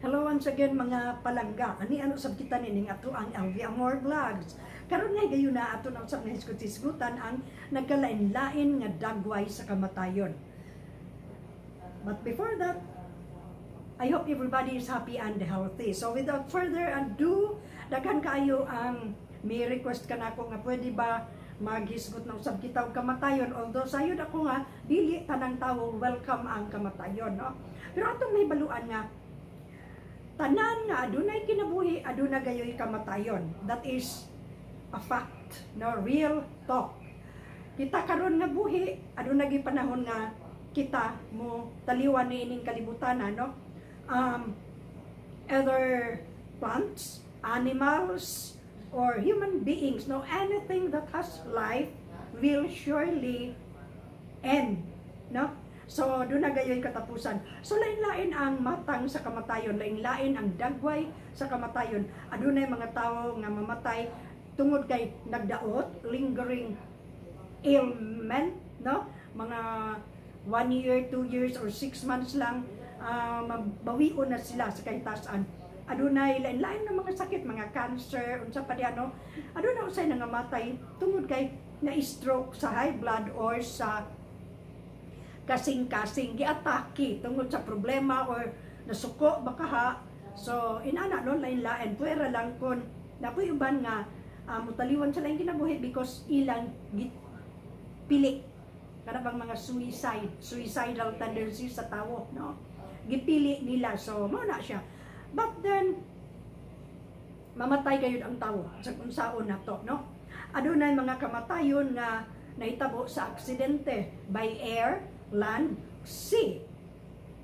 Hello once again, mga palangga. Ani ano sab kita nining ato ang LV Amor Vlogs. Karon nga gayon na ato na usab nga hisgot-hisgutan ang nagkalain-lain nga dagway sa kamatayon. But before that, I hope everybody is happy and healthy. So without further ado, daghan kaayo ang may request kanako nga pwede ba maghisgot na usab kita og kamatayon, although sayod ako nga dili tanang tawo welcome ang kamatayon, no? Pero atong mahibaluan nga tanan nga adunay kinabuhi, aduna gayoy kamatayon. That is a fact, no? Real talk. Kita karon nga buhi, aduna gyud panahon nga kita mo taliwan ni ining kalibutan, no? Other plants, animals or human beings, no, anything that has life will surely end, no? So, duna gayoy katapusan. So, lain-lain ang matang sa kamatayon, lain-lain ang dagway sa kamatayon. Adunay mga tao nga mamatay tungod kay nagdaot, lingering ailment, no? Mga 1 year, 2 years, or 6 months lang, mabawion na sila sa kahitasan. Adunay lain-lain ng mga sakit, mga cancer, unsa pa di ano. Adunay usay nangamatay tungod kay na-stroke sa high blood or sa kasing-kasing, giatake tungod sa problema or nasuko baka ha. So inana, no? Lain-lain. Puwera lang kon napoy uban nga mutaliwan sa laing kinabuhi because ilang gipili, kana bang mga suicidal tendencies sa tawo, no? Gipili nila, so mao na siya. But then mamatay gayud ang tawo sa unsaon nato, no? Adunay mga kamatayon nga nahitabo sa aksidente by air, land, sea.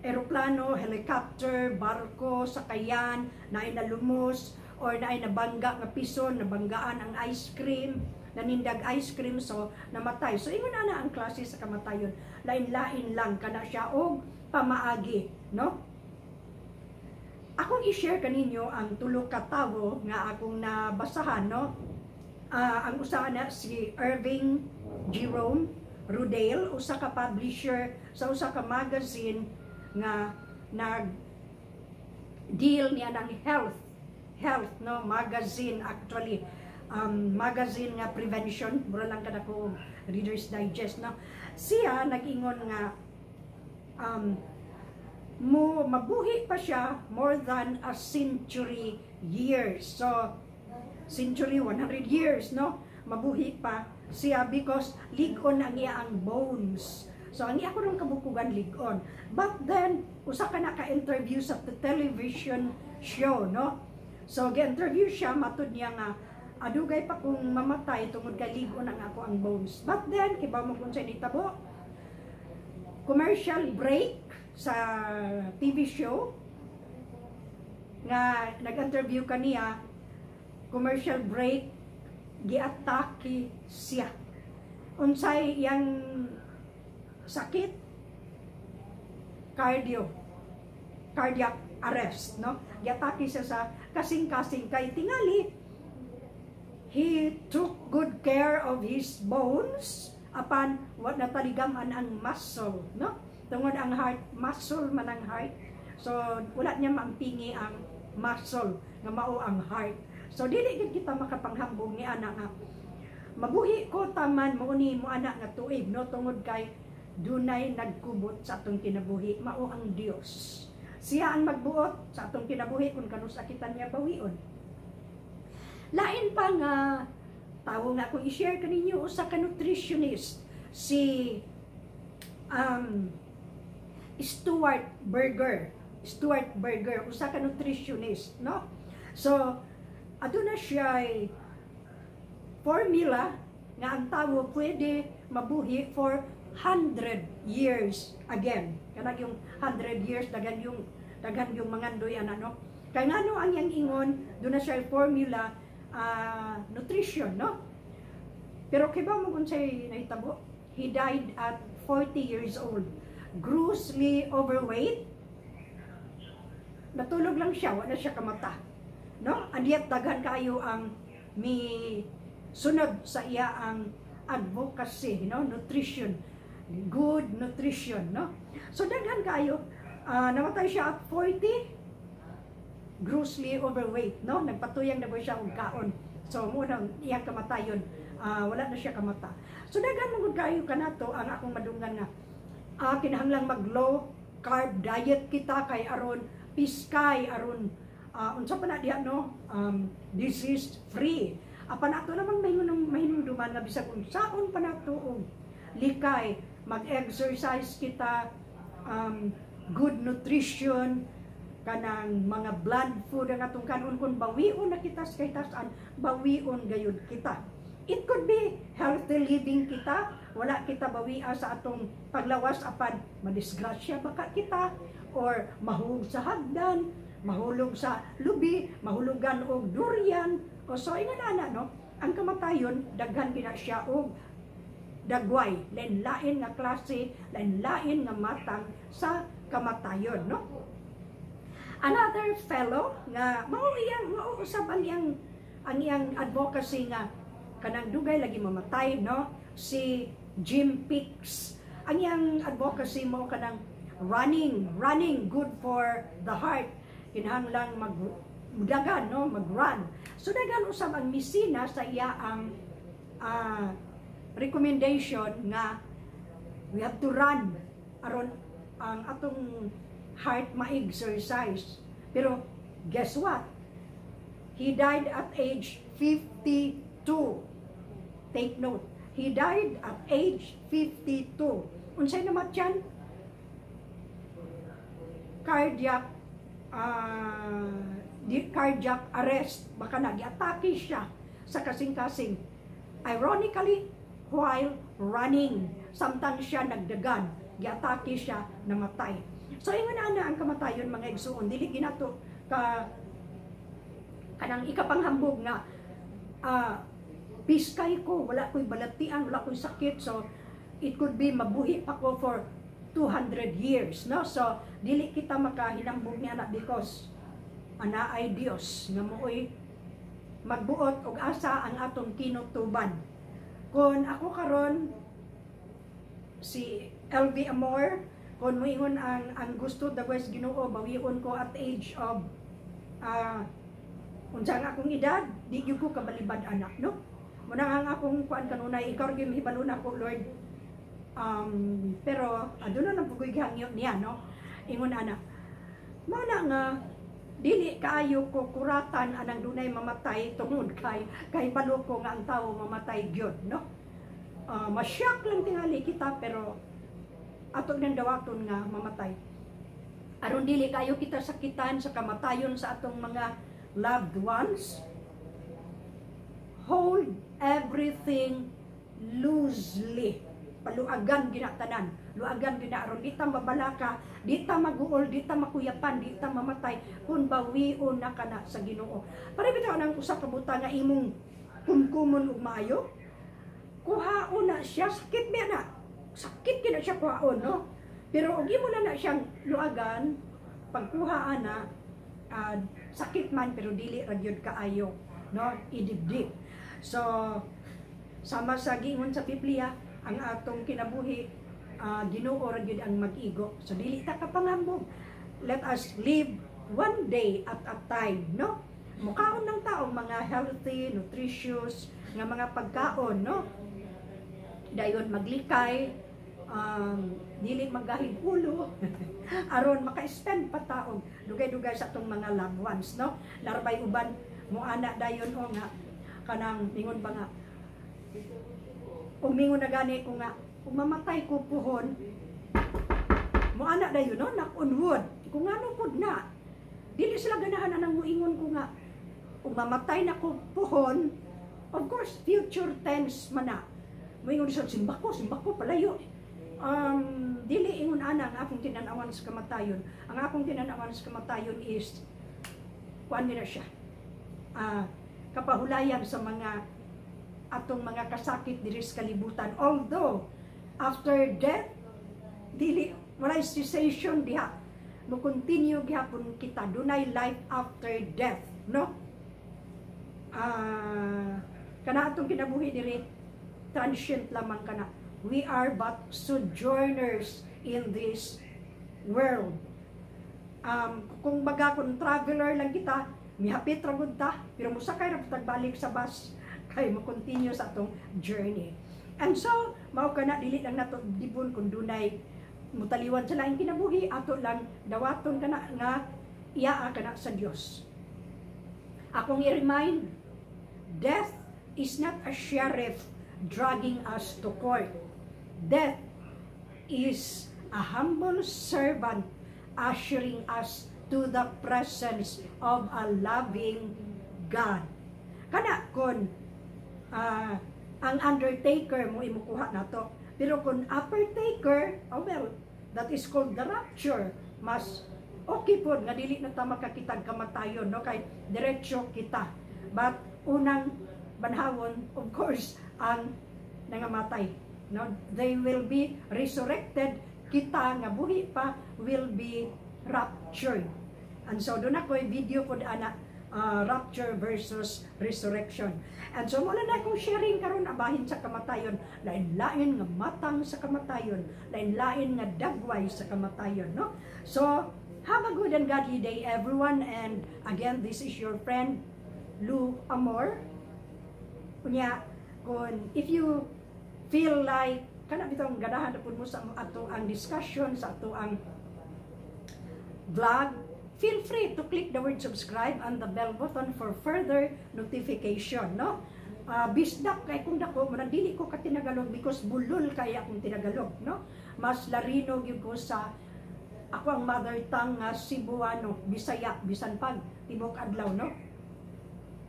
Eroplano, helicopter, barko, sakayan, naay nalumos or naay nabangga nga pison, nabanggaan ang ice cream, nanindag ice cream, so namatay. So ingon ana ang klase sa kamatayon. Lain-lain lang kana siya og pamaagi, no? Akong i-share kaninyo ang tulo ka tawo nga akong nabasahan, no? Ang usa na si Irving Jerome Rudale, usa ka publisher sa usa ka magazine nga nag deal niya ng health, no? Magazine actually, magazine nga prevention, mura lang kada ko Reader's Digest, no? Siya nag-ingon nga mo mabuhi pa siya more than a century years. So century, 100 years, no? Mabuhi pa siya because lig-on ang iya ang bones. So ang iya kuno kabukugan lig-on. But then usa ka naka-interview sa television show, no? So gi-interview siya, matud niya nga adugay pa kung mamatay tungod kay lig-on ang ako ang bones. But then kibaw mo kung sa nitabo? Commercial break sa TV show nga nag-interview kaniya, commercial break, giatake siya. Unsay yang sakit? Cardiac arrest, no? Giatake siya sa kasing-kasing kay tingali he took good care of his bones apan wa nataligaman ang muscle, no? Tungod ang heart, muscle man ang heart, so wala niya maampingi ang muscle nga mao ang heart. So dili gid kita makapanghambog ni ana nga mabuhi ko taman mo ni mo ana nga tuig, no? Tungod kay dunay nagkubot sa atong kinabuhi, mao ang Dios. Siya ang magbuot sa atong kinabuhi kung kanusa kita niya bawion. Lain pa nga tawo nga akong i-share kaninyo, usa ka nutritionist, si Stuart Berger. Stuart Berger, usa ka nutritionist, no? So aduna siya formula nga ang tawo pwede mabuhi for 100 years again. Kanang yung 100 years, daghan yung mangandoy ana, no? Kay ngano ang iyang ingon, duna siya formula, nutrition, no? Pero kibaw mo kung unsay nahitabo? He died at 40 years old. Grossly overweight. Natulog lang siya, wala siya kamata. No? And yet daghan kayo ang mi sunod sa iya ang advocacy, no? Nutrition. Good nutrition, no? So daghan kayo. Namatay siya at 40. grossly overweight, no? Nagpatuyang na ba siya og kaon. So mo nang iyang kamatayon, wala na siya kamata. So daghan man gud kayo kanato ang akong madunggan nga kinahanglang mag low carb diet kita kay aron piskay, aron unsa pa na diha, no, disease free. Apan ato namang mahinumduman nga bisag unsaon pa nato og likay, mag-exercise kita, good nutrition, kanang mga bland food ang atong kanon, kung bawion na kita sa kahitasan, bawion gayud kita. It could be healthy living kita, wala kita bawia sa atong paglawas, apan madisgrasya baka kita or mahulog sa hagdan, mahulog sa lubi, mahulugan og durian o. So ingon ana, no, ang kamatayon daghan gina siya og dagway, lain-lain nga klase, lain-lain nga matang sa kamatayon, no? Another fellow nga mao usab ang iyang advocacy nga kanang dugay lagi mamatay, no, si Jim Pix. Ang iyang advocacy mo kanang running, running good for the heart, kinahanglang mag mudagan, no, mag-run. So dagan usab ang misina sa iya ang recommendation nga we have to run aron ang atong heart ma-exercise. Pero guess what? He died at age 52. Take note. He died at age 52. Unsay namatyan? Cardiac arrest. Baka nag-atake siya sa kasing-kasing. Ironically, while running, samtang siya nagdagan, giatake siya, namatay. So ingon ana ang kamatayon, mga igsuon, dili ginato ka kanang ikapanghambog nga piskay ko, wala ko'y balatian, wala ko'y sakit, so it could be mabuhi pa ko for 200 years, no? So dili kita makahinambog niya na because ana ay Dios nga mooy magbuot og asa ang atong tinutuban. Kung ako karon si LV Amor, kung moingon ang gusto the West Ginoo, bawion ko at age of unsa ang akong edad, di gyud ko kabalibad anak, no? Muna ang akong kuan kanunay, ikaw ra gyud mahibalo nako, Lord. Pero aduna nang pugoy gihangyo niya, no? Ingon ana. Mao na nga dili kaayo ko kuratan anang dunay mamatay tungod kay balo ko nga ang tawo mamatay gyud, no? Masyak lang tingali kita, pero ato nang dawaton nga mamatay. Aron dili kayo kita sakitan sa kamatayon sa atong mga loved ones, hold everything loosely. Paluagan ginatanan. Luagan gina aron di ta mabalaka, di ta maguol, di ta makuyapan, di ta mamatay kung bawion na kana sa Ginoo. Para bitaw nang usa ka butang nga imong kumkumon og maayo. Kuhaon na siya, sakit ba na? Sakit kina siya kuhaon, no? Pero og imo na na siyang luagan, pagkuha ana, sakit man pero dili ra gyud kaayo, no? Idibdib. So sama sa giingon sa Biblia, ang atong kinabuhi, Ginoo ra gyud ang mag-igo. So dili ta kapanghambog. Let us live one day at a time, no? Mukaon ng taong mga healthy, nutritious nga mga pagkaon, no? Dayon maglikay, dili maggahig ulo aron maka-spend pa taong dugay-dugay sa atong mga loved ones, no? Larbay uban mo ana dayon o nga kanang ingon ba nga umingon na gani ko nga kung mamatay ko puhon, mo ana dayon, no, knock on wood, kung ano pud na dili sila ganahan anang muingon ko nga kung mamatay na ko puhon. Of course, future tense man na. Muingon siya, "Simbako, simbako palayo." Dili ingon ana ang akong tinanawan sa kamatayon. Ang akong tinanawan sa kamatayon is kuan nila siya, kapahulayan sa mga atong mga kasakit diri sa kalibutan. Although after death, dili, walay cessation diha, mo continue gihapon kita, dunay life after death, no? Kana atong kinabuhi diri, transient lamang kana. We are but sojourners in this world. Kung baga kung traveler lang kita, mihapit ra gud ta, pero mosakay ra pud balik sa bus kay mo continue sa atong journey. And so, mao kana, dili lang nato dibon kung dunay mutaliwan sa laing kinabuhi, ato lang dawaton kana nga iyaa kana sa Dios. Akong i-remind, death is not a sheriff dragging us to court. Death is a humble servant ushering us to the presence of a loving God. Kana kon ang undertaker mo imukuha nato. Pero kung uppertaker, oh well, that is called the rapture. Mas okay po nga dili na ta makakitag kamatayon, no, kay diretso kita. But unang banhawon, of course, ang nangamatay, no? They will be resurrected. Kita nga buhi pa will be raptured. And so duna ko'y video pod ana, rapture versus resurrection. And so mao na akong sharing karon abahin sa kamatayon, lain-lain nga matang sa kamatayon, lain-lain nga dagway sa kamatayon, no? So have a good and godly day, everyone, and again, this is your friend Lou Amor. Unya kung if you feel like kana bitong ganahan na pud mo sa ato ang discussion, sa ato ang vlog, feel free to click the word subscribe and the bell button for further notification, no? Bisdak kay kung dako, murag dili ko ka tinagalog because bulol kay akong tinagalog, no? Mas larino gyud ko sa ako ang mother tongue nga Cebuano, Bisaya, bisan pag tibok adlaw, no?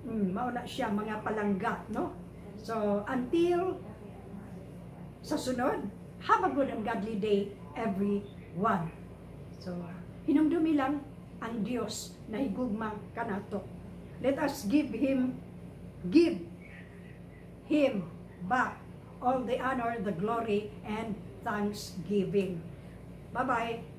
Mao na siya, mga palangga, no? So until sa sunod, have a good and godly day, everyone. So hinumdumi lang ang Dios na higugma kanato. Let us give Him back all the honor, the glory, and thanksgiving. Bye-bye.